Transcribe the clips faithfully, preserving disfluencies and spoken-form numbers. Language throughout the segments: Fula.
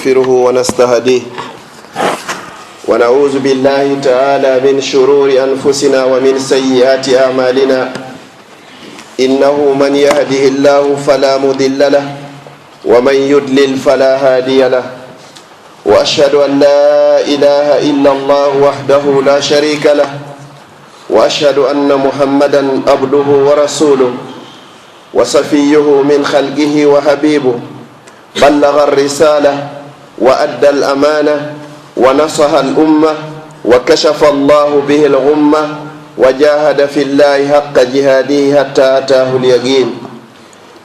ونستغفره ونستهديه، ونعوذ بالله تعالى من شرور أنفسنا ومن سيئات أعمالنا. إنه من يهده الله فلا مضل له، ومن يضلل فلا هادي له. وأشهد أن لا إله إلا الله وحده لا شريك له، وأشهد أن محمدا عبده ورسوله، وصفيه من خلقه وحبيبه، بلغ الرسالة وأدى الأمانة ونصح الأمة وكشف الله به الغمة وجاهد في الله حق جهاده حتى أتاه اليقين.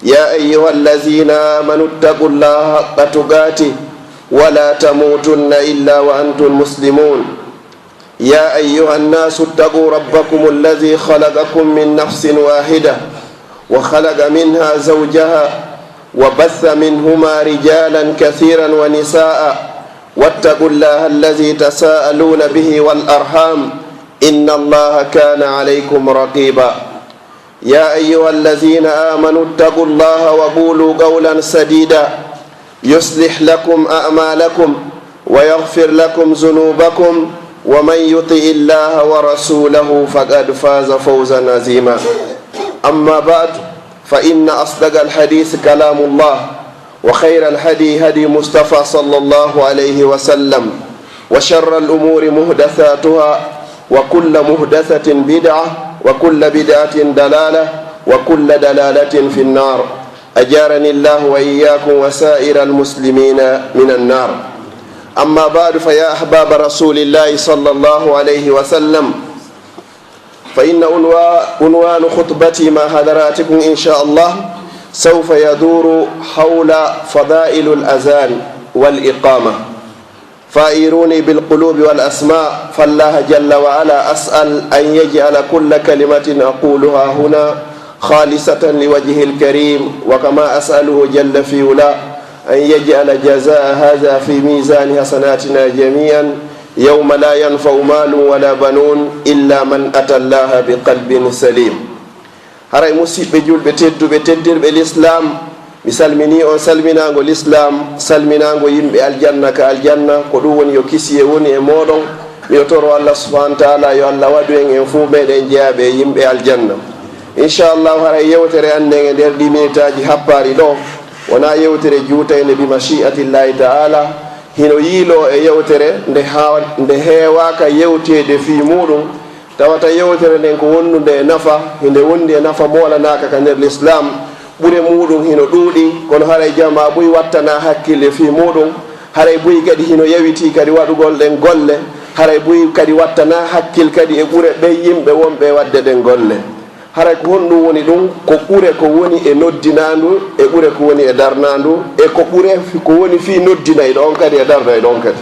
يا أيها الذين آمنوا اتقوا الله حق تقاته ولا تموتن إلا وأنتم مسلمون. يا أيها الناس اتقوا ربكم الذي خلقكم من نفس واحدة وخلق منها زوجها وبث منهما رجالا كثيرا ونساء واتقوا الله الذي تساءلون به والأرحام إن الله كان عليكم رقيبا. يا أيها الذين آمنوا اتقوا الله وقولوا قولا سديدا يصلح لكم أعمالكم ويغفر لكم ذنوبكم ومن يطع الله ورسوله فقد فاز فوزا عظيما. أما بعد، فإن أصدق الحديث كلام الله، وخير الهدي هدي مصطفى صلى الله عليه وسلم، وشر الأمور محدثاتها، وكل محدثة بدعة، وكل بدعة ضلالة، وكل ضلالة في النار. أجارني الله وإياكم وسائر المسلمين من النار. أما بعد، فيا أحباب رسول الله صلى الله عليه وسلم، فإن عنوا-، عنوان خطبتي مع حضراتكم إن شاء الله سوف يدور حول فضائل الأذان والإقامة. فأعيروني بالقلوب والأسماع، فالله جل وعلا أسأل أن يجعل كل كلمة أقولها هنا خالصة لوجهه الكريم، وكما أسأله جل في علاه أن يجعل جزاء هذا في ميزان حسناتنا جميعا، يوم لا ينفع مال ولا بنون إلا من أتى الله بقلب سليم. Haray, musiɓɓe julɓe tedduɓe, teddirɓe lislaam, mi salminii on salminaango lislaam, salminaango yimɓe aljanna ka aljanna, ko ɗum woni yo kisiyee wonu e mooɗon. Miɗo toroo Allah subhaanahu wa taala yo Allah waɗu en, en fuu meɗen jeyaaɓe e yimɓe aljanna. Inchallahu, haray yewtere annen e nder ɗii minitaaji happaari ɗoo, wonaa yewtere juutaynde, bi mashi'atillahi taala. Hino yiiloo e yewtere nde haa-, nde heewaaka yewteede fii muuɗum, tawata yewtere nden ko wonndude e nafa, hinde wondi e nafa moolanaaka ka nder lislaam, ɓure muuɗum hino ɗuuɗi, kono haray jamaa buy wattanaa hakkil e fii muuɗum, haray buy kadi hino yawitii kadi waɗugol ɗen golle, haray buy kadi wattanaa hakkil kadi e ɓure ɓen yimɓe wonɓe e waɗde ɗen golle. Haray ko honɗum woni ɗum? Ko ɓure ko woni e noddinaandu, e ɓure ko woni e darnaandu, e ko ɓure fi-, ko woni fii noddinayɗo on kadi e darnayɗo on kadi.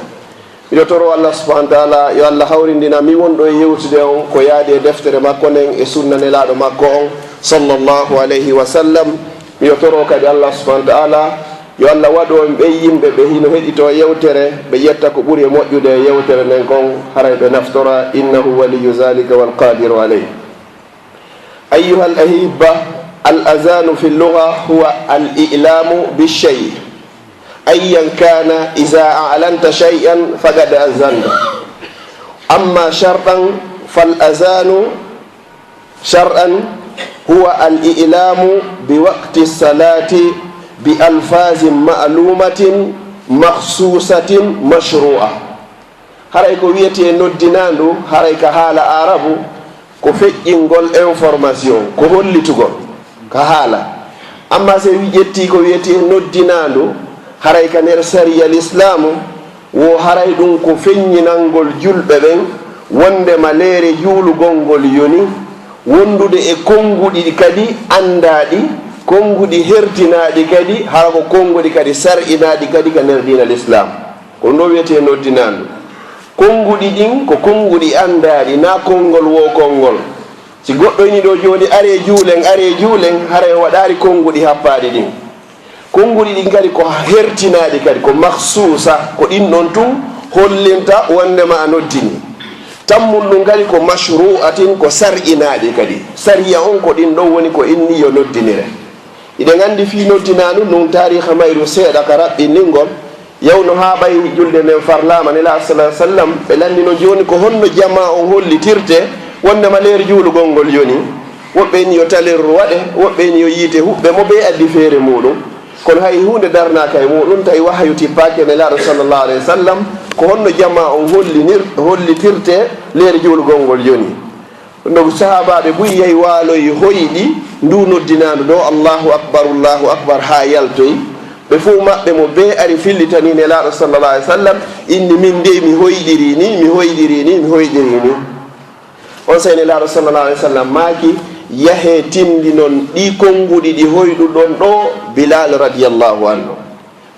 Miɗo toroo Allah subhaanahu wa taala yo Allah hawrindina mi wonɗo e yewtude on ko yaadi e deftere makko nden e sunna Nelaaɗo makko on, sallallahu alayhi wa sallam. Miɗo toroo kadi Allah subhaanahu wa taala yo Allah waɗu on ɓen yimɓe ɓe hino heɗitoo yewtere, ɓe ƴetta ko ɓuri e moƴƴude e yewtere nden kon, haray ɓe naftora, innahu waliyyu zalika wal qadiru alayh. أيها الأحبة، الأذان في اللغة هو الإعلام بالشيء أيا كان، إذا أعلنت شيئا فقد أذنت. أما شرعا فالأذان شرعا هو الإعلام بوقت الصلاة بألفاظ معلومة مخصوصة مشروعة. Haray ko wiyetee noddinaandu, haray ka haala aarabu, ko feƴƴingol information, ko hollitugol ka haala. Amma si wi-, ƴettii ko wiyetee noddinaandu, haray ka nder sariya lislaamu, wo haray ɗum ko feññinangol julɓe ɓen wondema leere juulugol ngol yoni, wondude e konnguɗi kadi anndaaɗi, konnguɗi hertinaaɗi kadi, hara ko konnguɗi kadi sar'inaaɗi kadi ka nder diina lislaam. Ko ɗum ɗo wiyetee noddinaandu. Konnguɗi ɗin ko konnguɗi anndaaɗi, naa konngol woo konngol. Si goɗɗo ini ɗo jooni, "Aree juulen, aree juulen," haray o waɗaali konnguɗi happaaɗi ɗin. Konnguɗi ɗin kadi ko hertinaaɗi kadi, ko makhsuusa, ko ɗin ɗon tun hollinta wondema a noddini. Tammun ɗum kadi ko mashru'atin, ko sar'inaaɗi kadi. Sariya on ko ɗin ɗon woni ko inni yo noddinire. Hiɗen anndi fii noddinaandu, ɗum taariha mayru seeɗa ka raɓɓinɗingol. Yawno haa ɓay julde nden farlaama, Nelaaɗo sallallahu alaihi wasallam, ɓe lanndino jooni ko honno jamaa on hollitirte wonndema leer juulugol ngol yoni. Woɓɓe inni yo talirru waɗe, woɓɓe inni yo yiite huɓɓe mo, ɓe addi feere muuɗum. Kono hay huunde darnaaka e muuɗum, tawi wahayu tippaaki e Nelaaɗo sallallahu alaihi wasallam, ko honno jamaa on hollinir-, hollitirte leer juulugol ngol yoni. Ɗum ɗo sahaabaaɓe buy yahi waaloyi hoyɗi ndu noddinaandu ɗo, "Allahu akbar, Allahu akbar," haa yaltoyi. Ɓe fof maɓɓe mo bee ari fillitanii Nelaaɗo sallallahu alaihi wasallam, inni, "Min dey mi hoyɗiri ni, mi hoyɗiri ni, mi hoyɗiri ni." On saa'i Nelaaɗo sallallahu alaihi wasallam maaki, "Yahee tindinon ɗi konnguɗi ɗi hoyɗuɗon ɗo Bilal radiyallahu anhu."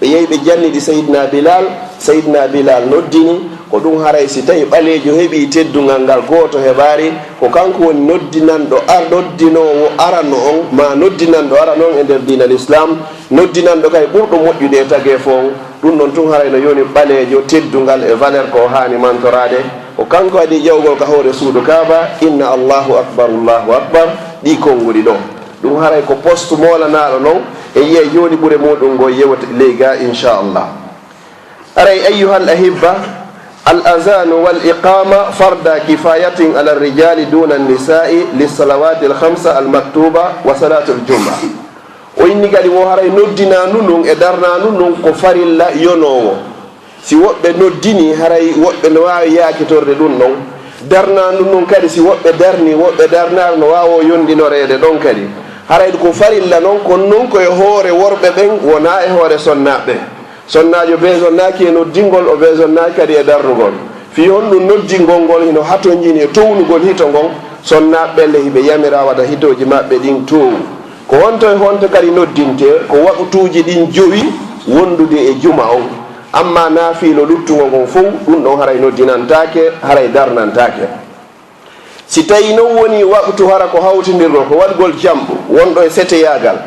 Ɓe yehi ɓe jannidi Seydina Bilal. Seydina Bilal noddini, ko ɗum haray si tawi ɓaleejo heɓi teddungal ngal gooto heɓaari, ko kanko woni noddinanɗo ar-, noddinoowo arano on, ma noddinanɗo arano on e nder diina l'islam, noddinanɗo kay ɓurɗo moƴƴude e tageefo on. Ɗum ɗon tun haray no yoni ɓaleejo teddungal e valeur ko o haani mantoraade. Ko kanko adii ƴawgol ka hoore suudu Kaaba, inna Allahu akbar, Allahu akbar, ɗi konnguɗi ɗo. Ɗum haray ko poste moolanaaɗo non, en yi'ay jooni ɓure muuɗum ngo yewte ley ga, inchallah. Aray, ayyuhal ahibba, al azanu wal iqama farda kifayatin ala rijali duna nisa'i lis salawati al khamsa al maktuba wa salatul juma. O inni kadi wo haray noddinaandu ndun e darnaandu ndun ko farilla yonoowo. Si woɓɓe noddini, haray woɓɓe no waawi yaakitorde ɗum ɗon. Darnaandu ndun kadi, si woɓɓe darni, woɓɓe darnaari, no waawo yondinoreede ɗon kadi. Haray ko farilla non, kono non ko e hoore worɓe ɓen, wonaa e hoore sonnaaɓe ɓen. Sonnaajo beesonnaaki e noddingol, o beesonnaaki kadi e darnugol. Fii honɗum noddingol ngol hino hatonjini e townugol hito ngon, sonnaaɓe ɓen le hiɓe yamiraa wata hitooji maɓɓe ɗin toowu. Ko honto e honto kadi noddintee? Ko waqtuuji ɗin jowi wondude e juma on. Amma naafiilo luttungo ngon fow, ɗum ɗon haray noddinantaake, haray darnantaake. Si tawii non wonii waqtu hara ko hawtindirɗo ko waɗgol jamɗu wonɗo e seteyaagal,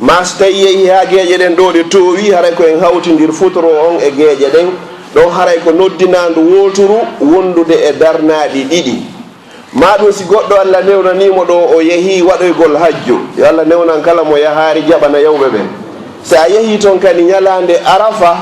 maa si tawii yehii haa geeƴe ɗen ɗoo ɗe toowii, haray ko en hawtindir futuro on e geeƴe ɗen, ɗon haray ko noddinaandu wooturu wondude e darnaaɗi ɗiɗi. Maa ɗum si goɗɗo Alla newnanii mo ɗo o yehii waɗoygol hajju, yo Alla newnan kala mo yahaari jaɓana yawɓe ɓen. Si a yehii ton kadi ñalaande Arafa,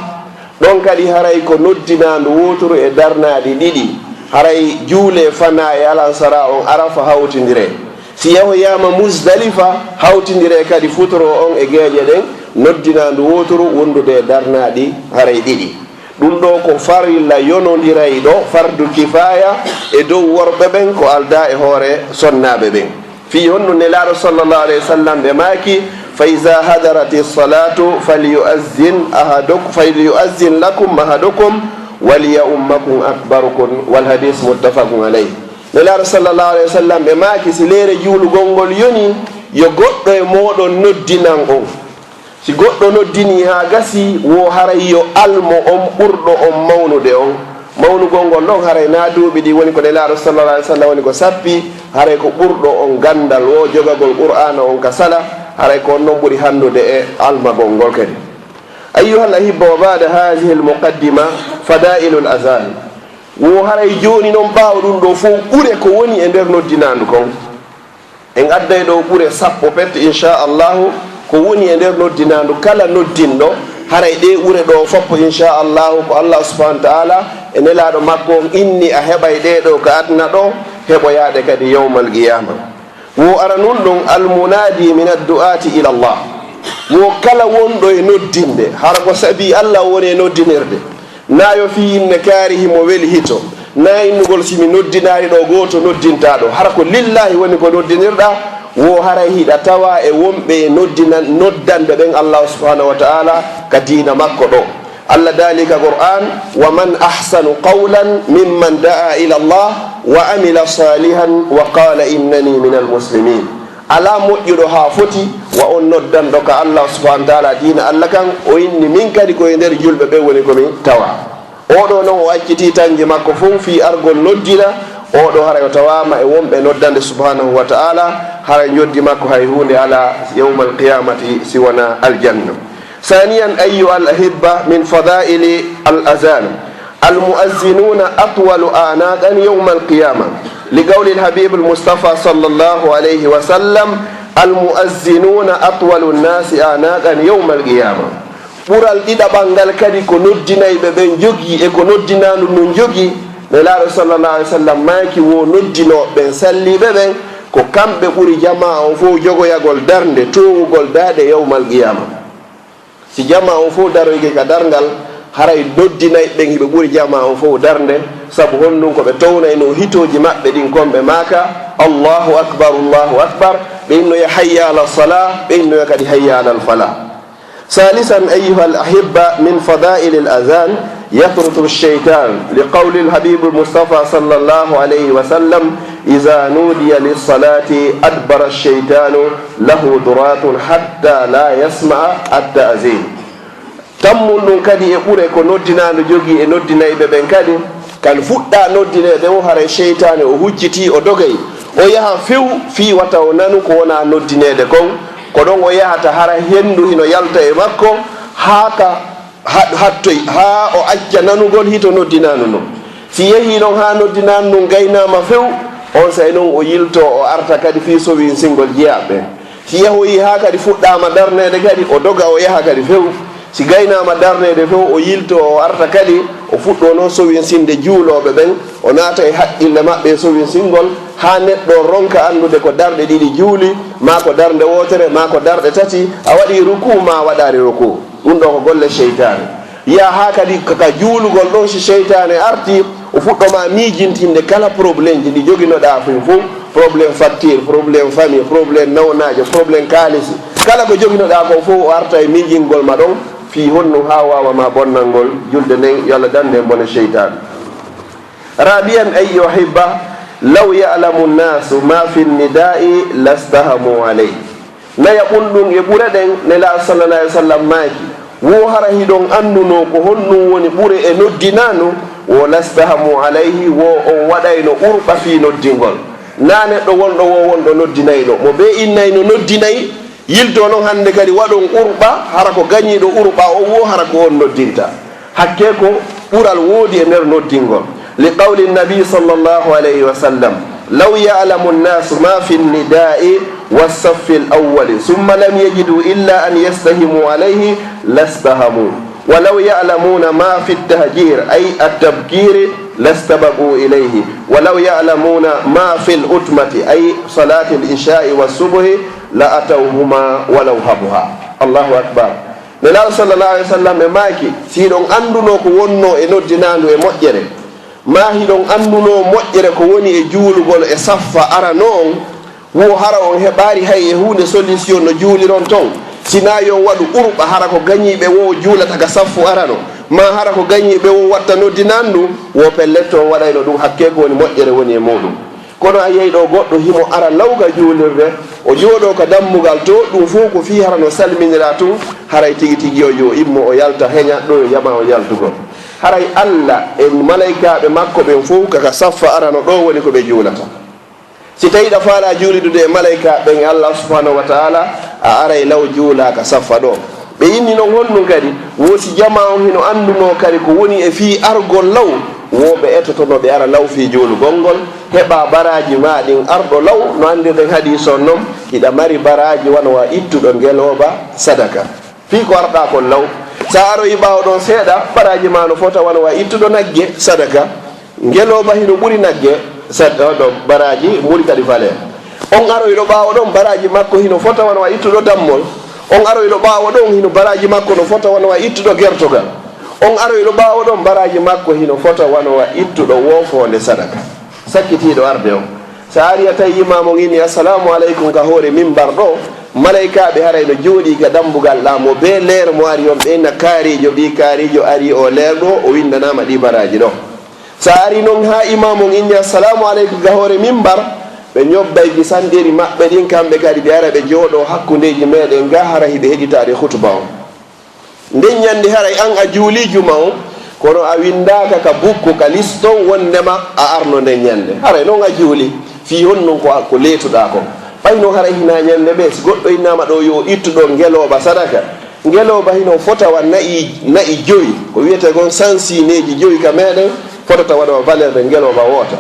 ɗon kadi haray ko noddinaandu wooturu e darnaaɗi ɗiɗi. Haray juulee fanaa e alansara on Arafa hawtindiree. Si yehoyaama Muzdalifa, hawtindiree kadi futuro on e geeƴe ɗen, noddinaandu wooturu wondude e darnaaɗi haray ɗiɗi. Ɗum ɗoo ko farilla yonondirayɗo, fardu kifaaya, e dow worɓe ɓen, ko aldaa e hoore sonnaaɓe ɓen. Fii honno Nelaaɗo sallallahu alayhi wa sallam ɓe maaki, "Fa iza hadarati salatu falyu'azzin ahaduk-, falyu'azzin lakum ahadukum waliya'ummakum akbarukum." Wal hadis muttafaqun alayh. Nelaaɗo sallallahu alayhi wa sallam ɓe maaki, si leere juulugol ngol yoni, yo goɗɗo e mooɗon noddinan on. Si goɗɗo noddinii haa gasii, wo haray yo almo on ɓurɗo on mawnude on. Mawnugol ngol ɗon haray naa duuɓi ɗi woni ko Nelaaɗo sallallahu alaihi wasallam woni ko sappi, haray ko ɓurɗo on ganndal wo jogagol Qur'aana on ka sala, haray ko on non ɓuri hanndude e almagol ngol kadi. Ayyuhal ahibba, wa ba'da hadhihi al muqaddima fadailul azan. Wo haray jooni non ɓaawo ɗum ɗo fow ɓure ko woni e nder noddinaandu kon. En adday ɗo ɓure sappo pet, inchallahu, ko woni e nder noddinaandu kala noddinɗo. Haray ɗe ɓure ɗo foppo, inchallahu, ko Allah subhanahu wa ta'ala e nelaaɗo makko on inni a heɓay ɗe ɗo ka aduna ɗo, heɓoyaɗe kadi yawmal qiyama. Wo ara nun ɗon almunadi min addu'ati ila Allah. Wo kala wonɗo e noddinde, hara ko sabi Allah woni e noddinirde. Na yo fii inne kaari himo weli hito, na innugol si mi noddinaali ɗo gooto noddintaa ɗo. Hara ko lillahi woni ko noddinirɗaa, wo haray hiɗa tawaa e wonɓe e noddinan-, noddanɓe ɓen Allah subhanahu wa ta'ala ka diina makko ɗo. Allah daali ka Qur'an, "Wa man ahsanu qawlan mimman da'a ila Allah wa amila salihan wa qala innani minal muslimin." Alaa moƴƴuɗo haa foti wa on noddanɗo ka Allah subhanahu wa ta'ala diina Allah kan, o inni min kadi ko e nder julɓe ɓen woni ko mi tawa. Oɗo non o accitii tanji makko fow fii argol noddina, oɗo haray o tawaama e wonɓe noddande subhanahu wa ta'ala, haray njoddi makko hay huunde alaa yawmal qiyamati si wonaa aljanna. Saniyan, ayyuhal ahibba, min fadaili al azan. Al mu'azzinuna atwalu anaqan yawmal qiyama. Li qawli al habib al mustafa sallallahu alayhi wa sallam, "Al mu'azzinuna atwalu nasi anaqan yawmal qiyama." Ɓural ɗiɗaɓal ngal kadi ko noddinayɓe ɓen jogii e ko noddinaandu ndun jogii. Nelaaɗo sallallahu alaihi wasallam maaki, wo noddinooɓe ɓen salliiɓe ɓen, ko kamɓe ɓuri jamaa on fow jogoyagol darnde, toowugol daaɗe yawmal qiyaama. Si jamaa on fow daroyike ka darngal, haray noddinayɓe ɓen hiɓe ɓuri jamaa on fow darnde, sabu honɗun? Ko ɓe townaynoo hitooji maɓɓe ɗin kon, ɓe maaka, "Allahu akbar, Allahu akbar," ɓe innoya, "Hayya ala salah," ɓe innoya kadi, "Hayya ala al falah." ثالثا أيها الأحبة، من فضائل الأذان يطرد الشيطان، لقول الحبيب المصطفى صلى الله عليه وسلم: إذا نودي للصلاة أدبر الشيطان له ضراط حتى لا يسمع التأذين. Tammun ɗun kadi e ɓure ko noddinaandu jogii e noddinayɓe ɓen kadi, kan fuɗɗaa noddineede wo, haray seytaane o huccitii, o dogay, o yaha few fii wata o nanu ko wonaa noddineede kon. Ko ɗon o yahata, hara henndu hino yalta e makko, haa ka ha-, hattoy, haa o acca nanugol hito noddinaandu ndun. Si yehii non haa noddinaandu ndun gaynaama few, onsay non o yiltoo, o arta kadi fii sowinsingol jiyaaɓe ɓen. Si yehoyii haa kadi fuɗɗaama darneede kadi, o doga, o yaha kadi few. Si gaynaama darneede few, o yiltoo, o arta kadi, o fuɗɗoo non sowinsinde juulooɓe ɓen, o naata e haqqille maɓɓe e sowinsingol, haa neɗɗo ronka anndude ko darɗe ɗiɗi juuli, maa ko darnde wootere, maa ko darɗe tati, a waɗii rukuu, maa a waɗaali rukuu. Ɗun ɗoo ko golle seytaane. Yaha haa kadi ka, ka juulugol ɗon, si seytaane artii, o fuɗɗo ma miijintinde kala problèmeji ɗi joginoɗaa fin fow, problème facture, problème famille, problème nawnaajo, problème kaalisi. Kala ko joginoɗaa kon fow, o arta e miijingol ma ɗon, fii honno haa waawa ma bonnangol julde nden, yo Allah dandu en bone seytaane. رابعا أيها الأحبة، لو يعلم الناس ما في النداء لاستهموا عليه. Nayaɓun ɗun e ɓure ɗen, Nelaaɗo sallallahu alaihi wasallam maaki, wo hara hiɗon anndunoo ko honɗun woni ɓure e noddinaandu, wo lastahamu alayhi, wo on waɗayno urɓa fii noddingol. Naa neɗɗo wonɗo wo wonɗo noddinayɗo, mo bee innayno noddinay, yiltoo non hannde kadi waɗon urɓa, hara ko gañiiɗo urɓa on wo hara ko on noddinta. Hakkee ko ɓural woodi e nder noddingol. لقول النبي صلى الله عليه وسلم: لو يعلم الناس ما في النداء والصف الأول ثم لم يجدوا إلا أن يستهموا عليه لاستهموا، ولو يعلمون ما في التهجير أي التبكير لاستبقوا إليه، ولو يعلمون ما في الأتمة أي صلاة العشاء والصبح لأتوهما ولو هبها. الله أكبر. Nelaaɗo sallallahu alaihi wasallam e maaki, si hiɗon anndunoo ko wonnoo e noddinaandu e moƴƴere, maa hiɗon anndunoo moƴƴere ko woni e juulugol e saffa arano on, wo hara on heɓaali hay e huunde solution no juuliron ton, si naa yo on waɗu urɓa hara ko gañiiɓe wo juulata ka saffu arano, maa hara ko gañiiɓe wo watta noddinaandu, wo pellet on waɗayno ɗun, hakkee ko woni moƴƴere woni e muuɗun. Kono a yiyay ɗoo goɗɗo himo ara law ka juulirde, o jooɗoo ka dammugal to, ɗun fow ko fii hara no salminiraa tun, haray tigi tigi o yo immo o yalta heña ɗo o jamaa o yaltugol. Haray Alla e malaykaaɓe makko ɓen fow ka, ka saffa arano ɗoo woni ko ɓe juulata. Si tawii hiɗa faalaa juulidude e malaykaaɓe ɓen e Alla subhanahu wa ta'ala, a aray law juulaa ka saffa ɗoo. Ɓe inni non honɗun kadi, wo si jamaa on hino anndunoo kadi ko woni e fii argol law, wo ɓe etotono ɓe ara law fii juulugol ngol, heɓa baraaji maa ɗin arɗo law, no anndirɗen hadiis on non, hiɗa mari baraaji wano wa ittuɗo ngelooba sadaka. Fii ko arɗaa kon law, sa aroyi ɓaawo ɗon seeɗa, baraaji maa no fota wano wa ittuɗo nagge sadaka. Ngelooba hino ɓuri nagge, sa-, ɗo, ɗo, baraaji ɓuri kadi valeur. On aroyɗo ɓaawo ɗon, baraaji makko hino fota wano wa ittuɗo dammol. On aroyɗo ɓaawo ɗon, hino baraaji makko no fota wano wa ittuɗo gertogal. On aroyɗo ɓaawo ɗon, baraaji makko hino fota wano wa ittuɗo woofoonde sadaka. Sakkitiiɗo arde on. Sa ari a tawi imaamu on inni, "Assalaamu aleykum," ka hoore mimbar ɗo, malaykaaɓe haray no jooɗii ka dambugal ɗaa, mo bee leer mo ari on, ɓe inna kaariijo, ɓii kaariijo ari o leer ɗo, o winndanaama ɗii baraaji ɗo. Sa ari non haa imaamu on inni, "Assalaamu aleykum," ka hoore mimbar, ɓe ñobbay gisanɗeeri maɓɓe ɗin, kamɓe kadi ɓe ara ɓe jooɗoo hakkundeeji meeɗen gaa, hara hiɓe heɗitaade hutuba on. Nden ñannde haray an a juulii juma on, kono a winndaaka ka bukko, ka listo wonndema a arno nden ñannde. Haray non a juulii, fii honɗun ko a, ko leetuɗaa kon. Ɓay non haray hinaa ñannde ɓe, si goɗɗo innaama ɗo yo ittu ɗo ngelooba sadaka, ngelooba hino fota wa na'i, na'i jowi, ko wiyetee kon sansiineeji jowi ka meeɗen, fotata waɗa wa valeur de ngelooba woota.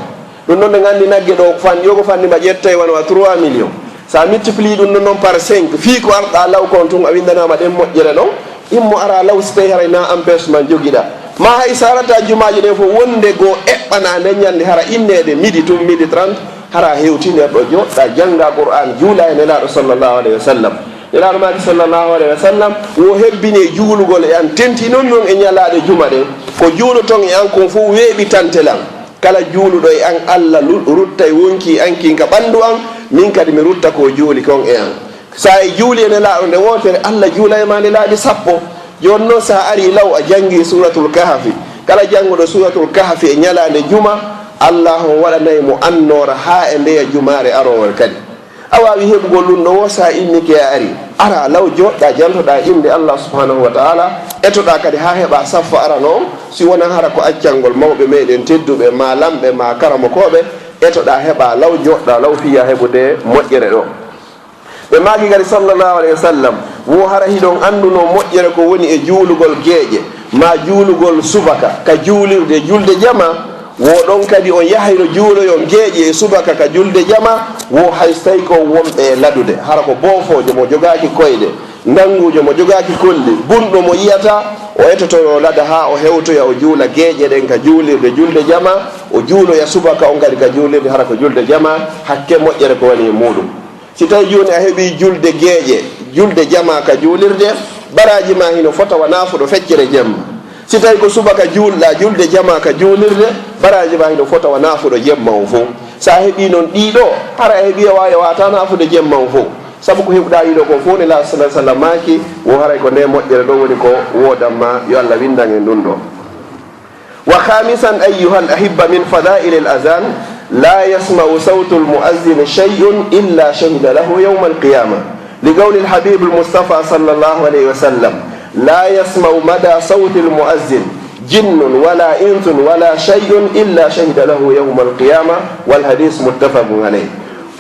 Ɗun ɗon, en anndi nagge ɗo, fan-, yo ko fanni ma ƴettay wano wa trois millions. Sa multiplie ɗun ɗon non par cinq, fii ko arɗaa law kon tun, a winndanaama ɗen moƴƴere ɗon, Immo ara law si tawi haray na empêchement jogiɗa. Ma hay sarata jumaaji ɗen fof wonde goo eɓɓana nden ñande hara inneede midi tun, midi trente, hara hewtinerɗo joɗɗa jannga Qur'an, juula e Nelaaɗo sallallahu alayhi wa sallam. Nelaaɗo maaki sallallahu alayhi wa sallam, wo hebbini e juulugol e an, tenti non non e ñalaaɗe juma ɗen. Ko juuloton e an kon fof weeɓi tantelan. Kala juuluɗo e an, Allah lu-, ruttay wonkii an kin ka ɓanndu an, min kadi mi rutta ko juuli kon e an. Sa e juuli e Nelaaɗo nde wootere, Allah juula e ma nde laabi sappo. Jooni non sa ari law a janngi Suuratul Kahfi. Kala jannguɗo Suuratul Kahfi e ñalaande juma, Allah on waɗanay mo annoora haa e ndeya jumaare aroore kadi. A waawi heɓugol ɗum ɗo woo sa immike a ari. Ara law joɗɗa jantoɗa innde Allah subhanahu wa ta'ala, etoɗa kadi haa heɓa saffa arano on, si wonaa hara ko accangol mawɓe meɗen tedduɓe, ma lamɓe, ma karamokooɓe, etoɗa heɓa law joɗɗa law fiya heɓude moƴƴere ɗo. Ɓe maaki kadi sallallahu alayhi wa sallam, wo hara hiɗon annduno moƴƴere ko woni e juulugol geeƴe, ma juulugol subaka ka juulirde julde jama, wo ɗon kadi on yahayno juuloyon geeƴe e subaka ka julde jama, wo hay so tawi ko wonɓe e ladude, hara ko boofoojo mo jogaaki koyɗe, ndannguujo mo jogaaki kolli, bunɗo mo yiyata, o etotono lada haa o hewtoya o juula geeƴe ɗen ka juulirde julde jama, o juuloya subaka on kadi ka juulirde hara ko julde jama, hakke moƴƴere ko woni e muuɗum. Si tawi jooni a heɓii julde geeƴe, julde jama ka juulirde, baraaji ma hino fota wa naafuɗo feccere jemma. Si tawi ko subaka juulɗa, julde jama ka juulirde, baraaji ma hino fota wa naafuɗo jemma on fof. Sa heɓii non ɗii ɗoo, hara a heɓii a waawi a waata naafude jemma on fof. Sabu ko heɓuɗaa ɗii ɗoo kon fof, Nelaaɗo sallallahu alayhi wa sallam maaki, wo haray ko nde moƴƴere ɗoo woni ko woodan ma, yo Allah winndan en ɗum ɗoo. وخامسا أيها الأحبة من فضائل الأذان، لا يسمع صوت المؤذن شيء إلا شهد له يوم القيامة، لقول الحبيب المصطفى صلى الله عليه وسلم: لا يسمع مدى صوت المؤذن جن ولا إنس ولا شيء إلا شهد له يوم القيامة، والحديث متفق عليه.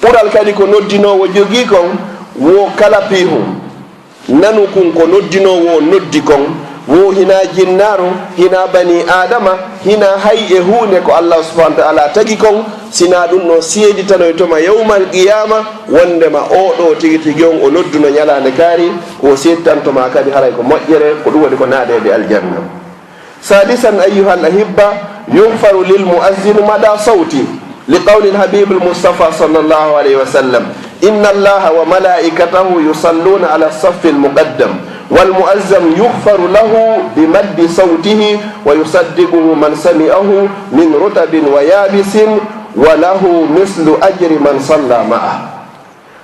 Ɓural kadi ko noddinoowo jogii kon, wo kala piihun. Nanu kun ko noddinoowo on noddi kon, wo hinaa jinnaaru, hinaa banii Aadama, hinaa hay e huunde ko Allaahu subhaanahu wa ta'aalaa tagi kon, sinaa ɗum no seeditanoyto ma yawmal qiyaama, wonndema oo ɗoo tigi tigi on o nodduno ñalaande kaari, ko o seeditanto ma kadi haray ko moƴƴere, ko ɗum woni ko naadeede aljanna. سادسا أيها الأحبة، يغفر للمؤذن مدى صوته، لقول الحبيب المصطفى صلى الله عليه وسلم: إن الله وملائكته يصلون على الصف المقدم، والمؤذن يغفر له بمد صوته، ويصدقه من سمعه من رطب ويابس، وله مثل أجر من صلى معه.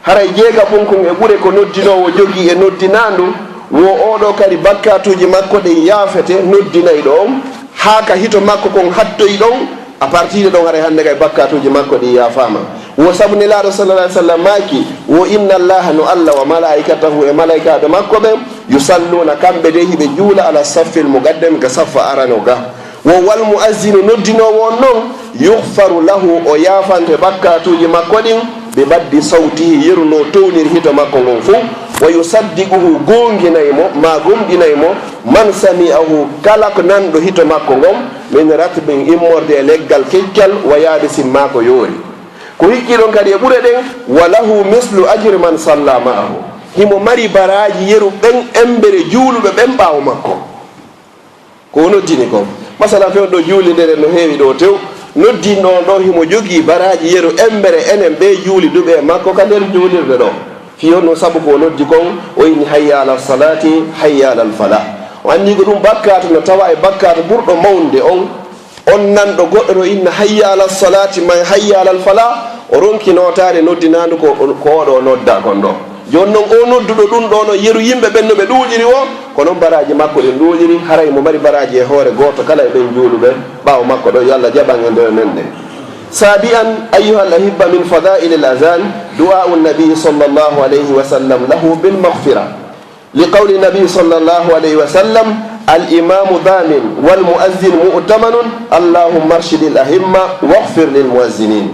Haray jeegaɓun kun e ɓure ko noddinoowo jogii e noddinaandu, wo oo ɗoo kadi bakkaatuuji makko ɗin yaafete noddinayɗo on, haa ka hito makko kon hattoyi ɗon, à partir de ɗon haray hannde kay bakkaatuuji makko ɗin yaafaama. Wo sabu Nelaaɗo sallallahu alayhi wa sallam maaki, wo inna Allaha no Allah wa malaa'ikatahu e malaa'ikaaɓe makko ɓen, yusalluuna kamɓe de hiɓe juula ala saffil muqaddam ka saffa arano ga. Wo wal mu'azzinu noddinoowo on non, yughfaru lahu o yaafante bakkaatuuji makko ɗin, bi maddi sawtihi yeru no towniri hito makko ngon fow, wa yusaddiquhu goonginay mo, ma gomɗinay mo, man sami'ahu kala ko nanɗo hito makko ngon, min ratbin immorde e leggal keccal, wa yaabisin ma ko yoori. Ko hikki ɗon kadi e ɓure ɗen, wa lahu mislu ajri man salla ma'ahu. Himo mari baraaji yeru ɓen embere juuluɓe ɓen ɓaawo makko. Ko o noddini kon. Masalan, fewndo ɗo juulirde no heewi ɗo tew, noddinɗo on ɗo himo jogii baraaji yeru embere enen ɓe juuliduɓe e makko ka nder juulirde ɗo. Fii honno? Sabu ko o noddi kon, o inni: "Hayya ala salati, hayya ala falah." O anndi ko ɗum bakkaatu no tawa e bakkaatu ɓurɗo mawnde on, on nanɗo goɗɗo no inna: "Hayya ala salati, man hayya ala falah." O ronki nootaade noddinaandu ko, ko oɗo nodda kon ɗo. Jooni non, o nodduɗo ɗum ɗo no yeru yimɓe ɓen no ɓe ɗuuɗiri o, ko non baraaji makko ɗin ɗuuɗiri, haray mo mari baraaji e hoore gooto kala e ɓen juuluɓe ɓaawo makko ɗo, yo Allah jaɓan e nder men ɗen. Sabi'an, ayyuhal ahibba, min fadailil azan, du'a'u nabi sallallahu alayhi wa sallam lahu bil maghfira. لقول النبي صلى الله عليه وسلم: "الإمام ضامن والمؤذن مؤتمن، اللهم ارشد الأئمة واغفر للمؤذنين."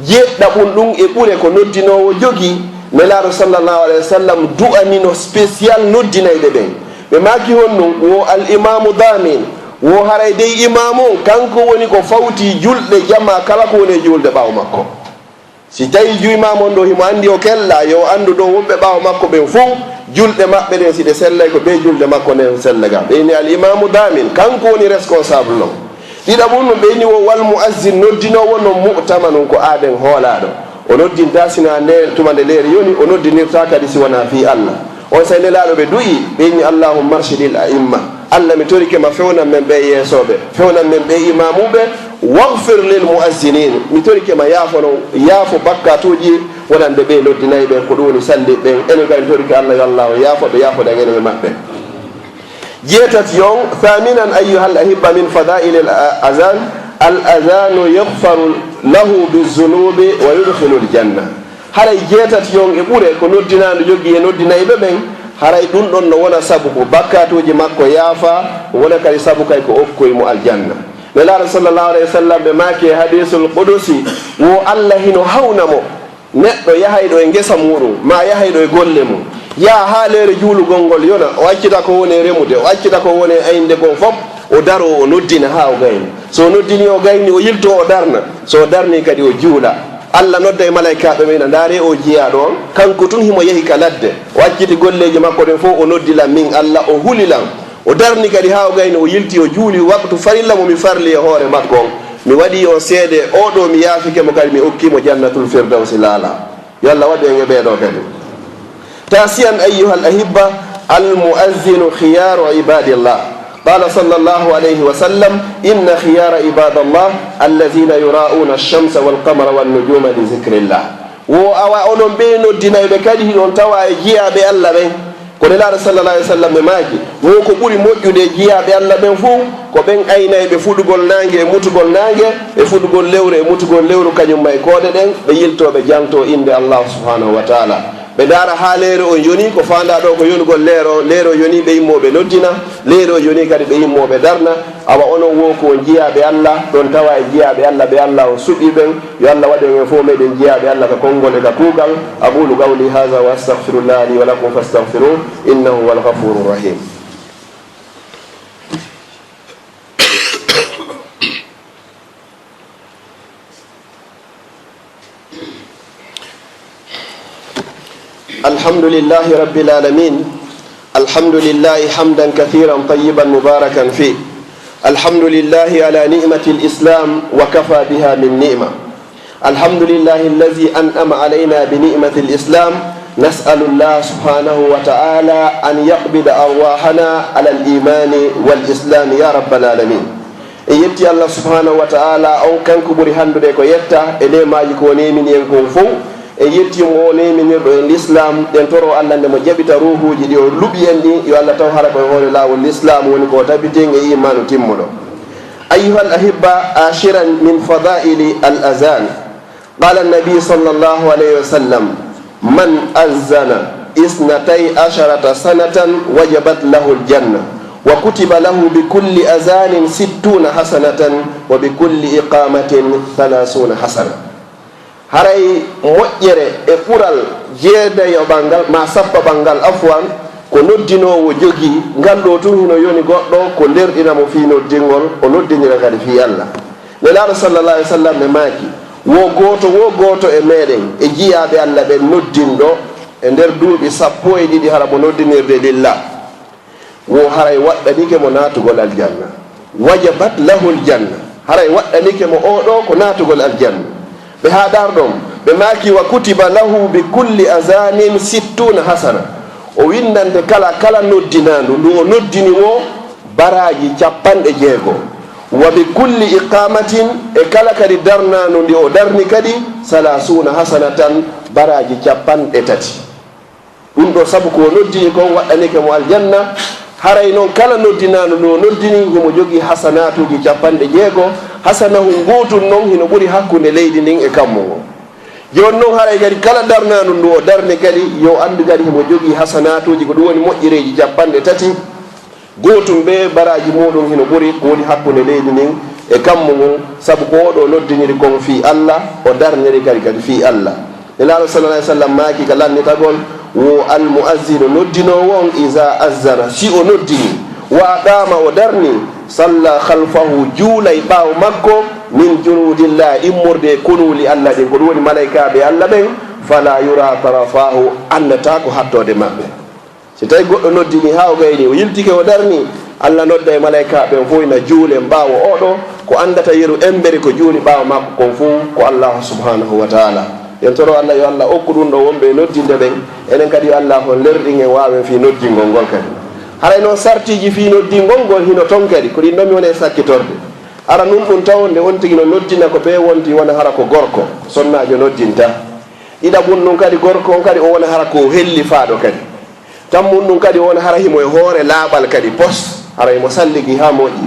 Jeeɗiɗaɓun ɗum e ɓure ko noddinoowo jogii, Nelaaɗo sallallahu alayhi wa sallam du'anino spécial noddinayɓe ɓen. Ɓe maaki honɗum? Wo al imaamu daamin, wo haray dey imaamu on, kanko woni ko fawti julɗe jamaa kala ko woni e juulde ɓaawo makko. Si tawii juuimaama on ɗo himo anndi o kella, yo o anndu ɗo wonɓe ɓaawo makko ɓen fow, Julɗe maɓɓe ɗen, si ɗe sellay, ko ɓe julde makko nden sella ga. Ɓe inni al imamu damin, kanko woni responsable non. Ɗiɗaɓun ɗum, ɓe inni wo wal muazzin, noddinoowo non, mu'tamanun, ko aaden hoolaaɗo. O noddinta sina nde tuma nde leeri yoni, o noddinirta kadi si wonaa fii Allah. On saa'i Nelaaɗo ɓe du'i, ɓe inni, "Allahumma arshidil a'imma." Allah, mi torike ma, fewnan men ɓe yeesooɓe, fewnan men ɓe imaamuuɓe, "waghfir lil muazzinin." Mi torike ma, yaafo non, yaafo bakkatuuji wonande ɓe noddinayɓe, ko ɗum woni salli ɓen. Enen kadi mi torike Allah, yo Allah o yaafo ɓe, yaafodan enen e maɓɓe. Jeetati on, thaminan ayyuhal ahibba min fadailil a-, azan, al azanu yughfaru lahu bizunubi wa yudkhilul janna. Haray jeetati on e ɓure ko noddinaandu jogii e noddinayɓe ɓen, haray ɗum ɗon no wona sabu ko bakkaatuuji makko yaafa, wona kadi sabu kay ko okkoy mo aljanna. Nelaaɗo sallallahu alayhi wa sallam ɓe maaki e hadiisul qudusi, wo Allah hino hawna mo. Neɗɗo yahayɗo e ngesa muuɗum, maa yahayɗo e golle mum, yaha haa leere juulugol ngol yona, o accita ko woni e remude, o accita ko woni e aynde kon fof, o daroo, o noddina haa o gayni. So o noddini, o gayni, o yiltoo, o darna. So o darni kadi, o juula. Allah nodda e malaykaaɓe ɓen, ina ndaaree oo jiyaaɗo on, kanko tun himo yahi ka ladde. O acciti golleeji makko ɗen fof, o noddi lan min Allah, o huli lan. O darni kadi haa o gayni, o yilti, o juuli waktu farilla mo mi farli e hoore makko on. Mi waɗi on seede, oo ɗoo mi yaafike mo kadi, mi okki mo jannatul firdawsi laala. Yo Allah waɗu en e ɓee ɗoo kadi. Tasiyan ayyuhal ahibba, al muazzinu khiyaru ibadillah. Qala sallallahu alayhi wa sallam, "Inna khiyara ibadallah allazina yura'una ash-shamsa wal qamara wan nujuma li zikrillah." Wo awa onon ɓee noddinayɓe kadi hiɗon tawa e jiyaaɓe Allah ɓen. Ko Nelaaɗo sallallahu alayhi wa sallam ɓe maaki, wo ko ɓuri moƴƴude e jiyaaɓe Allah ɓen fof, ko ɓen aynayɓe fuɗugol naange e mutugol naange, e fuɗugol lewru e mutugol lewru, kañum ma e koode ɗen, ɓe yiltoo ɓe jaltoo innde Allah subhanahu wa taala. Ɓe ndaara haa leere on yoni, ko faandaa ɗoo ko yonugol leere on, leere on yoni ɓe immoo ɓe noddina, leere on yoni kadi ɓe immoo ɓe darna. Awa onon wo ko on jiyaaɓe Allah, ɗon tawa e jiyaaɓe Allah ɓe Allah on suɓii ɓen. Yo Allah waɗu en fof meɗen jiyaaɓe Allah ka konngol e ka kuugal. Aqulu qawli hadha wa astaghfirullah li wa lakum fastaghfiruh, innahu huwal ghafurur rahim. الحمد لله رب العالمين. الحمد لله حمدا كثيرا طيبا مباركا فيه. الحمد لله على نعمة الإسلام وكفى بها من نعمة. الحمد لله الذي أنعم علينا بنعمة الإسلام. نسأل الله سبحانه وتعالى أن يقبض أرواحنا على الإيمان والإسلام يا رب العالمين. En yetti Allah subhanahu wa ta'ala, on kanko ɓuri hanndude ko yetta e neemaaji ko o neemini en kon fow. En yetti mo o neeminirɗo en l'islam, ɗen toro Allah nde mo jaɓita ruuhuuji ɗi o luɓi en ɗin, yo Allah taw hara ko e hoore laawol l'islam woni ko o tabiti en e imaanu timmuɗo. Ayyuhal ahibba, ashiran min fadaili al azan. قال النبي صلى الله عليه وسلم: من أذن اثنتي عشرة سنة وجبت له الجنة، وكتب له بكل أذان ستون حسنة، وبكل إقامة ثلاثون حسنة. Haray moƴƴere e ɓural jeedayoɓal ngal, maa sappaɓal ngal, afwan, ko noddinoowo jogii, ngal ɗoo tun hino yoni goɗɗo ko nderɗina mo fii noddingol, o noddinira kadi fii Allah. Nelaaɗo sallallahu alaihi wasallam ɓe maaki, wo gooto, wo gooto e meɗen, e jiyaaɓe Allah ɓen noddinɗo e nder duuɓi sappo e ɗiɗi hara mo noddinirde lillah, wo haray waɗɗanike mo naatugol aljanna. Wajabat lahul janna. Haray waɗɗanike mo oo ɗoo ko naatugol aljanna. Ɓe haɗar ɗon, ɓe maaki, "Wa kutiba lahu bi kulli azanin sittuna hasana." O windante kala, kala noddinaandu ndu o noddini wo baraaji capanɗe jeego. Wa bi kulli iqamatin, e kala kadi darnaandu ndi o darni kadi, salasuna hasanatan, baraaji capanɗe tati. Ɗum ɗo sabu ko o noddini kon waɗɗanike mo aljanna. Haray non kala noddinaandu ndu o noddini, himo jogii hasanaatuuji capanɗe jeego. Hasanahun gootun non hino ɓuri hakkunde leydi ndin e kammu ngun. Jooni non haray kadi kala darnaandu ndu o darni kadi, yo anndu kadi himo jogii hasanaatuuji, ko ɗum woni moƴƴereeji capanɗe tati. Gootun ɓe baraaji muuɗum hino ɓuri ko woni hakkunde leydi ndin e kammu ngun, sabu ko o ɗo noddiniri kon fii Allah, o darniri kadi, kadi fii Allah. Nelaaɗo sallallahu alaihi wasallam maaki ka lannitagol, wo al muazzinu noddinoowo on, iza azzana, si o noddini, wa aqama, o darni, salla khalfahu, juulay ɓaawo makko, min junudillah, immorde e konuuli Allah ɗin, ko ɗum woni malaykaaɓe Allah ɓen, fala yura tarafahu, anndataa ko hattoode maɓɓe. Si tawii goɗɗo noddini haa o gayni, o yiltike o darni, Allah nodda e malaykaaɓe ɓen fof ina juulen ɓaawo oo ɗoo, ko anndata yeru embere ko juuli ɓaawo makko kon fof ko Allaahu subhaanahu wa taala. En toro Allah yo Allah okku ɗum ɗo wonɓe e noddinde ɓen, enen kadi yo Allah on lerɗin en waawen fii noddingol ngol kadi. Haray noon sartiiji fii noddingol ngol hino ton kadi, ko ɗin ɗon mi woni e sakkitorde. Ara nun ɗum taw nde on tigi no noddina ko bee wonti wona hara ko gorko, sonnaajo noddinta. Ɗiɗaɓun ɗum kadi gorko on kadi o wona hara ko hellifaaɗo kadi. Tammun ɗum kadi o wona hara himo e hoore laaɓal kadi pos, hara himo salligi haa moƴƴi.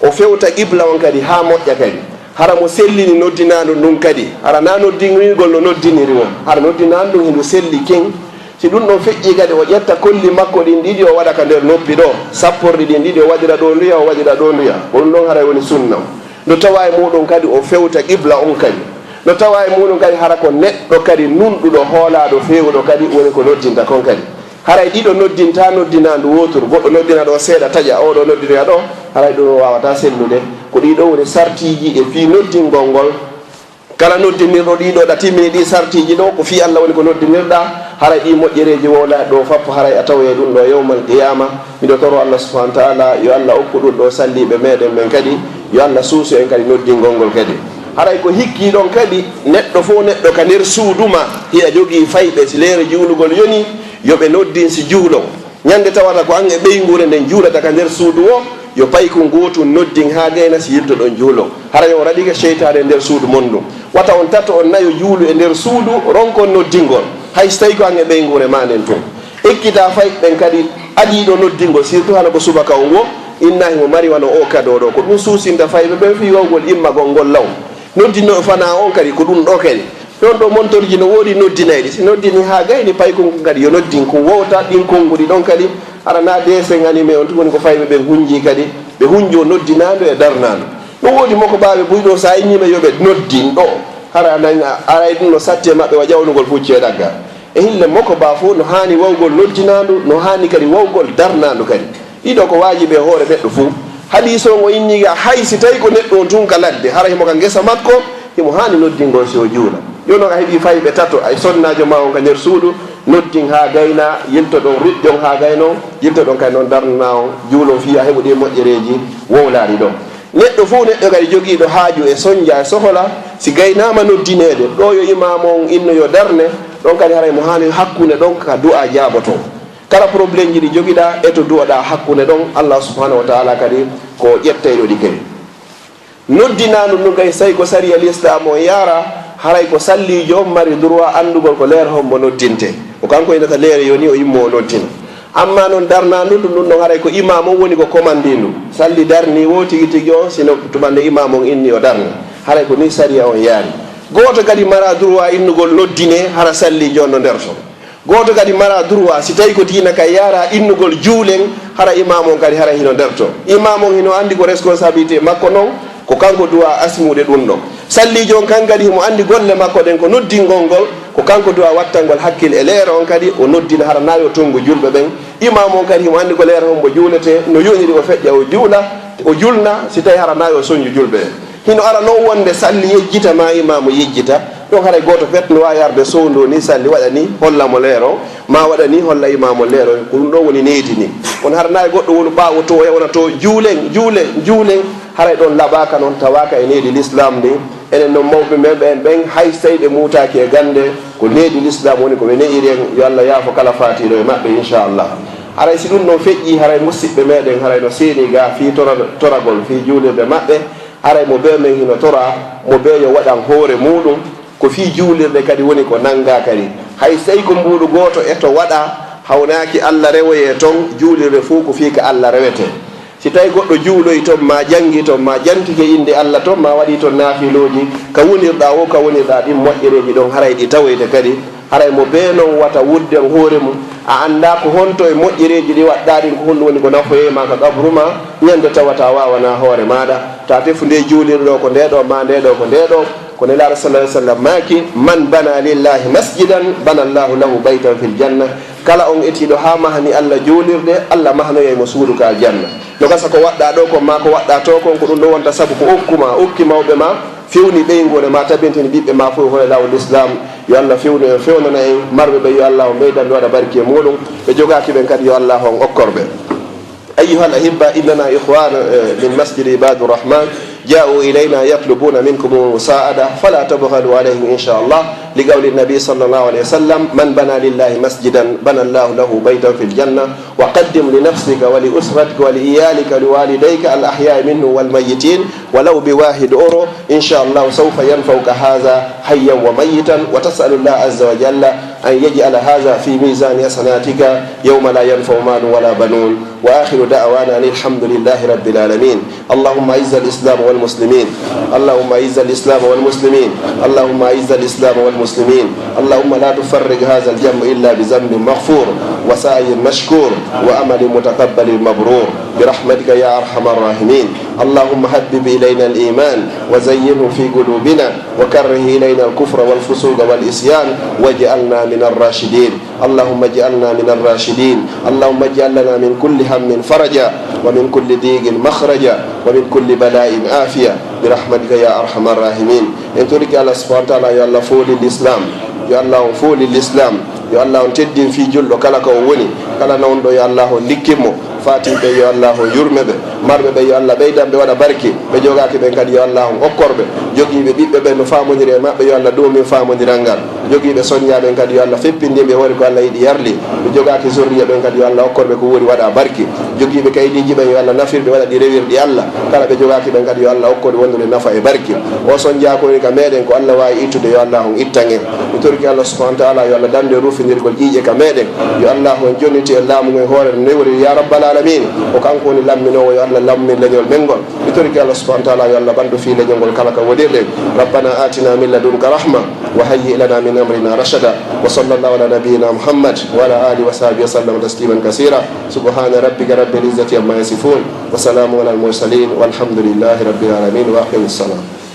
O fewta qibla on kadi haa moƴƴa kadi. Hara mo sellini noddinaandu ndun kadi. Hara na noddingol no noddiniri on. Hara noddinaandu ndun hindu selli kin. Si ɗum ɗon feƴƴii kadi o ƴetta kolli makko ɗin ɗiɗi o waɗa ka nder noppi ɗoo. Sapporɗi ɗin ɗiɗi o waɗira ɗoo nduya, o waɗira ɗoo nduya. Ko ɗum ɗon haray woni sunna. No tawa e muɗum kadi o fewta qibla on kadi. No tawa e muɗum kadi hara ko neɗɗo kadi nunɗuɗo hoolaaɗo feewuɗo kadi woni ko noddinta kon kadi. Haray ɗiɗo noddinta noddinaandu wooturu, goɗɗo noddina ɗoo seeɗa taƴa, oo ɗoo noddinoya ɗoo, haray ɗum o waawataa sellude. Ko ɗii ɗoo woni sartiiji e fii noddingol ngol. Kala noddinirɗo ɗii ɗoo ɗa timmini ɗii sartiiji ɗoo, ko fii Allah woni ko noddinirɗaa, haray ɗii moƴƴereeji wowlaaɗi ɗoo fappo, haray a tawoyay ɗum ɗoo yawmal qiyaama. Miɗo toro Allah subhaanahu wa taala, yo Allah okku ɗum ɗoo salliiɓe meɗen ɓen kadi, yo Allah suusu en kadi noddingol ngol kadi. Haray ko hikkii ɗon kadi, neɗɗo fof neɗɗo ka nder suudu maa, hiɗa jogii fayɓe, si leere juulugol yonii, yo ɓe noddin si juulon. Ñande tawata ko an e ɓeynguure nden juulata ka nder suudu woo, yo paykun gootun noddin haa gayna si yiltoɗon juulon. Haray on raɗike seytaane e nder suudu mon ndun. Wata on tato on nayo juulu e nder suudu, ronkon noddingol. Hay si tawii ko an e ɓeynguure maa nden tun. Ekkitaa fayɓe ɓen kadi adiiɗo noddingol, surtout hano ko subaka on woo, inna himo mari wano oo kadoo ɗoo. Ko ɗum suusinta fayɓe ɓen fii wawgol immagol ngol law. Noddinooɗo fanaa on kadi ko ɗum ɗoo kadi. Ɗon ɗoo montorji no woodi noddinayɗi. Si noddini haa gayni paykun kun kadi yo noddin kun wowta ɗin konnguɗi ɗon kadi. Hara na dessin animé on tun woni ko fayɓe ɓen hunjii kadi. Ɓe hunjoo noddinaandu e darnaandu. No woodi mokobaaɓe buy ɗoo si a innii ɓe yo ɓe noddin ɗoo. Hara nan aray ɗum no satti e maɓɓe wa ƴawnugol pucci e ɗagga. E hille mokobaa fof no haani wawgol noddinaandu, no haani kadi wawgol darnaandu kadi. Ɗii ɗoo ko waajibi e hoore neɗɗo fof. Hadiis on o innii ga hay si tawii ko neɗɗo on tun ka ladde, hara himo ka ngesa makko, himo haani noddingol si o juula. Jooni non a heɓii fayɓe tato, ay sonnaajo maa on ka nder suudu, noddin haa gayna, yiltoɗon ruƴƴon haa gaynon, yiltoɗon kay non darnanaa on, juulon fii a heɓu ɗii moƴƴereeji wowlaaɗi ɗon. Neɗɗo fof neɗɗo kadi jogiiɗo haaju e sonnja e sohola, si gaynaama noddineede, ɗoo yo imaamu on inno yo darne, ɗon kadi haray mo haani hakkunde ɗon ka du'aa jaabotoo. Kala problèmeji ɗi jogiɗaa e to du'oɗaa hakkunde ɗon, Allah subhanahu wa ta'ala kadi ko ƴettayɗo ɗi kadi. Noddinaandu ndun kay, so tawi ko sariya Lislaam on yaara, haray ko salliijo on mari droit anndugol ko leere hombo noddintee. Ko kanko innata leere yoni o immo o noddina. Amma non darnaandu ndun, ndun non haray ko imaam on woni ko komandindu. Salli darni wo tigi tigi on, sino tuma nde imaam on inni o darna. Haray ko ni sariya on yaari. Gooto kadi mara droit innugol noddinee hara salliijo on no nder ton. Gooto kadi mara droit, si tawi ko diina ka yaara innugol juulen, hara imaam on kadi hara hino nder ton. Imaam on hino anndi ko responsabilité makko non, ko kanko droit asmude ɗum ɗon. Salliijo on kan kadi himo anndi golle makko ɗen ko noddingol ngol, ko kanko droit wattangol hakkil e leere on kadi, o noddina hara na yo tongu julɓe ɓen. Imaam on kadi himo anndi ko leere hombo juuletee, no yoniri o feƴƴa o juula, o julna, si tawi hara na yo sonju julɓe ɓen. Hino ara non wonde salli yejjita ma imaamu yejjita, ɗon haray gooto pet no waawi arde sowndoo ni salli waɗa ni holla mo leere on, ma waɗa ni holla imaamu leere on, ko ɗum ɗon woni needi ni. Kono hara na e goɗɗo wonu ɓaawo to o wona to juulen, juulen, juulen, haray ɗon laɓaaka non tawaaka e needi Lislaam ndi. Enen non mawɓe men ɓen, ɓen hay so tawi ɓe muutaaki e gannde, ko needi Lislaam woni ko ɓe ne'iri en, yo Allah yaafo kala faatiiɗo e maɓɓe inchallah. Haray si ɗum ɗon feƴƴii, haray musiɓɓe meɗen haray no seeni ga fii tora-, toragol fii juulirde maɓɓe. Haray mo bee men hino toraa, mo bee yo waɗan hoore muuɗum, ko fii juulirde kadi woni ko nanngaa kadi. Hay so tawi ko mbuuɗu gooto e to waɗaa, hawnaaki Alla rewoyee ton, juulirde fuu ko fii ka Alla rewetee. Si tawi goɗɗo juuloyi ton, maa janngi ton, maa jantike innde Alla ton, maa waɗi ton naafilooji, ka wonirɗaa woo, ka wonirɗaa ɗin moƴƴereeji ɗon, haray ɗi tawoyte kadi. Haray mo bee non wata wudden hoore mum. A anndaa ko honto e moƴƴereeji ɗi waɗɗaa ɗin, ko honɗum woni ko nafoyey maa ka qabru maa, ñande tawata a waawanaa hoore maaɗa. Ta tefu nde juulirɗo ko nde ɗo, maa nde ɗo ko nde ɗo. Ko Nelaaɗo sallallahu alaihi wasallam maaki, "Man bana lillahi masjidan, bana Allahu lahu baytan fil janna." Kala on etiiɗo haa mahani Alla juulirde, Alla mahanoyay mo suudu ka aljanna. No gasa ko waɗɗaa ɗo kon, maa ko waɗɗaa to kon, ko ɗum ɗo wonta sabu ko okku maa, okki mawɓe maa, Fewni ɓeyngu ne, ma tabintini ɓiɓɓe ma fof e hoore laawol Islam. Yo Allah fewnu en, fewnana en marɓe ɓe, yo Allah on ɓeydan ɓe, waɗa barki e muɗum. Ɓe jogaaki ɓen kadi, yo Allah on okkor ɓe. أيها الأحبة، إننا إخوان، آه، من مسجد عباد الرحمن جاءوا إلينا يطلبون منكم المساعدة، فلا تبخلوا عليهم إن شاء الله، لقول النبي صلى الله عليه وسلم: من بنى لله مسجدا بنى الله له بيتا في الجنة، وقدم لنفسك ولأسرتك ولعيالك ولوالديك الأحياء منهم والميتين ولو بواحد أورو. إن شاء الله سوف ينفعك هذا حيا وميتا، وتسأل الله عز وجل أن يجعل هذا في ميزان حسناتك يوم لا ينفع مال ولا بنون. وآخر دعوانا أن الحمد لله رب العالمين. اللهم أعز الإسلام والمسلمين. اللهم أعز الإسلام والمسلمين. اللهم أعز الإسلام والمسلمين. اللهم لا تفرق هذا الجمع إلا بذنب مغفور وسعي مشكور وعمل متقبل مبرور برحمتك يا أرحم الراحمين. اللهم حبب إلينا الإيمان وزينه في قلوبنا وكره إلينا الكفر والفسوق والعصيان واجعلنا من الراشدين. اللهم اجعلنا من الراشدين. اللهم اجعل لنا من كل هم فرجا ومن كل ضيق مخرجا ومن كل بلاء عافية برحمتك يا أرحم الراحمين. En torike Allah subhanahu wa ta'ala, yo Allah fooli l'islam, yo Allah on fooli l'islam, yo Allah on teddin fii julɗo kala ka o woni, kala nawnuɗo, yo Allah on likkin mo. Faatiiɓe, yo Allah on yurme ɓe. Marɓe ɓe, yo Allah ɓeydan ɓe, waɗa barke. Ɓe jogaaki ɓen kadi, yo Allah on okkor ɓe. Jogiiɓe ɓiɓɓe ɓen no faamondiri e maɓɓe, yo Allah doomin faamondiral ngal. Jogiiɓe sonjaa ɓen kadi, yo Allah feppindin ɓe e hoore ko Allah yiɗi yarli. Ɓe jogaaki zurriya ɓen kadi, yo Allah okkor ɓe ko wuuri, waɗa barke. Jogiiɓe kaydiiji ɓen, yo Allah nafir ɓe, waɗa ɗi rewirɗi Allah. Kala ɓe jogaaki ɓen kadi, yo Allah okkor ɓe wondude nafa e barke. O sonjaa ko woni ka meɗen, ko Allah waawi ittude, yo Allah on ittan en. Mi torike Allah subhanahu wa ta'ala, yo Allah dandu e ruufindirgol ƴiiƴe ka meɗen. Yo Allah on jonniti en laamu ngon e hoore no newori, ya rabbal alamin. Ko kanko woni lamminoowo, yo Allah lammin leñol men ngol. Mi torike Allah subhanahu wa ta'ala, yo Allah ɓandu fii leñol ngol kala ka wonirɗen. ربنا آتنا من لدنك رحمة وهيئ لنا من أمرنا رشدا. وصلى الله على نبينا محمد وعلى آله وصحبه وسلم تسليما كثيرا. سبحان ربك رب العزة عما يصفون. وسلام على المرسلين. والحمد لله رب العالمين. وأقم الصلاة.